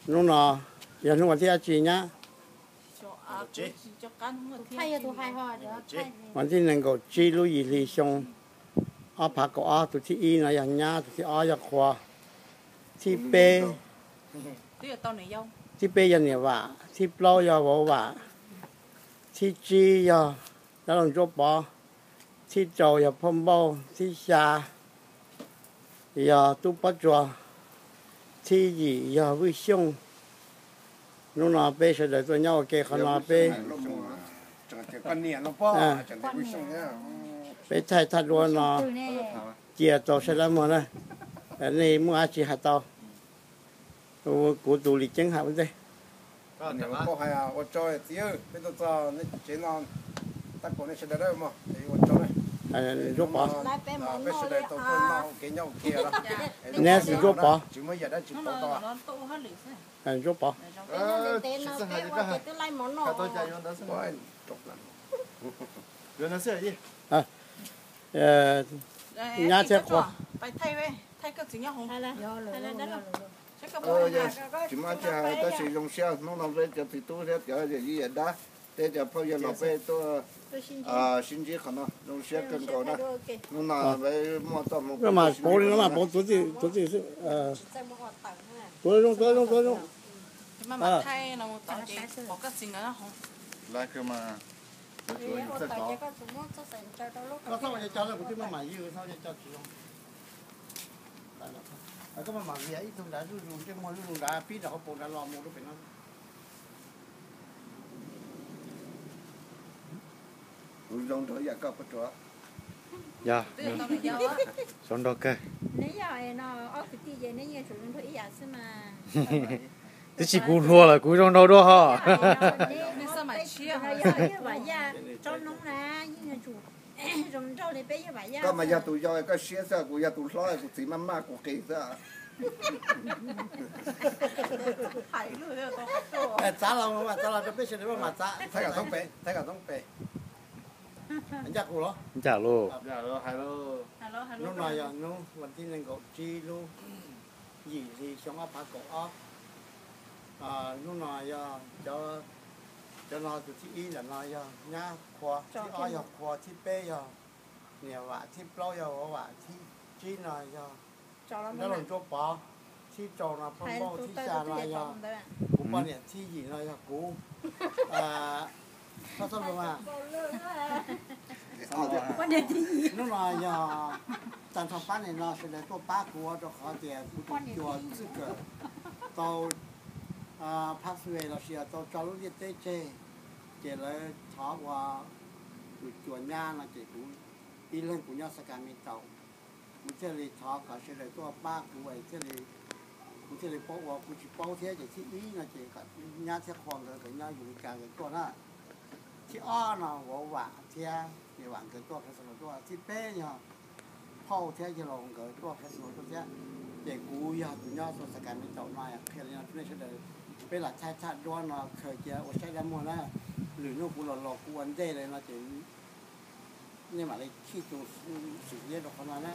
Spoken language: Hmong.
Hnub no yog hnub vas thib dab tsi nyab? Vas thib nees nkaum tsib lub yim hli xyoo ob phav kaum ob. Tus thib ib no yog nyab, tus thib ob yog qhua, thib peb, thib peb yog niam vam, thib plaub yog vauv vam, thib tsib yog dab laug Ntsuab Pov, thib rau yog phauj Npauj, thib xya yog tub Pob Tsuas, thib yim yog Vwj Xyooj. Hnub no peb sawv daws tuaj nyob ua ke qhov no peb, peb thaij thaj duab no cia tau saib dab muag na. Nej muaj dab tsi hais tau, kuv tus Lis Ceeb hais ua ntej. Ua tsaug txiv, peb tuaj txog nej tsev no, tab kaum nej sawv daws ua tsaug. Ntsuab Pov, peb sawv daws tau tuaj noj ua ke nyob ua ke. Neb xwb Ntsuab Pov. Tsis muaj yam dab tsi pauv tau. Ntsuab Pov. Nyab thiab qhua. Tsis muaj dab tsi hais, tab sis zoo siab hnub no peb cov txiv tub thiab cov yawm yij yawm dab, peb cov phooj ywg los peb tuaj sib ntsib qhov no zoo siab kawg nkaus na. Hnub no peb muaj txoj hmoo, mas pauv li no mas pauv tuav txim xwb. Tuav zoo, tuav zoo, tuav zoo. Koj txhob ua cov, kuv twb maj mam ywg, txhob ua cov tsis zoo. Koj maj mam vias ib tug nrad zuj zus, ntsej muag zuj zus nrad, pib rau hauv paus nrad los mus rau pem no. Kuv zoo nrog ib yam koj puas tsuav? Yog, zoo nrog kawg. Neb yog no ob kwv tij ces neb yeej tsuas zoo nrog ib yam xwb mas. Twb tsis kuv hluas lawm kuv zoo nrog dua ho. Yawg Vam Yaj tsob noob na, yeej yuav tsum zoo nrog li peb yawg Vam Yaj. Koj mas yog tus yau koj siab xwb, kuv yog tus hlob kuv txiv maj maj kuv qis xwb. Txav los, txav los rau peb sawv daws maj mam txav. Thaij kom thoob pem, thaij kom thoob pem. Ncaj qus los? Ncaj lauj. Hnub no yog hnub vas thib nees nkaum tsib lub yim hli xyoo ob phav kaum ob. Hnub no yog cov, cov no tus thib ib ntawm no yog nyab qhua, thib ob yog qhua, thib peb yog niam vam, thib plaub yog vauv vam, thib tsib no yog dab laug Ntsuab Pov, thib rau no phauj Npauj, thib xya no yog kuv poj niam, thib yim no yog kuv. Koj txhob luag mas. Hnub no yog tag nrho pab nim no sawv daws tuaj pab kuv rau qhov tias kuv tus cuas txwj kawm tau phab xwe los sis tau tso lub ntiaj teb tseg, ces lawv thov ua tus cuas nyab no ces kuv ib leeg kuv nyob Sacramento, kuv thiaj li thov kom sawv daws tuaj pab kuv thiaj li, kuv thiaj li paub ua, kuv tsis paub thiab ces thib ib no ces kom nyab thiab qhua nkawd, nkawd nyob Yus Li Kas nkawd tuaj na. Thib ob no vauv vam thiab niam vam nkawd tuaj Fresno tuaj, thib peb yog phauj thiab yawg laus nkawd tuaj Fresno tuaj thiab. Ces kuv yog tus nyob rau Sacramento no, qhia li no rau nej sawv daws, peb lam thaij thaj duab no khaws cia ua saib dab muag na. Lwm hnub kuv los los kuv ua ntej li no ces nej mam li khij tus xwm liab rau qhov no na.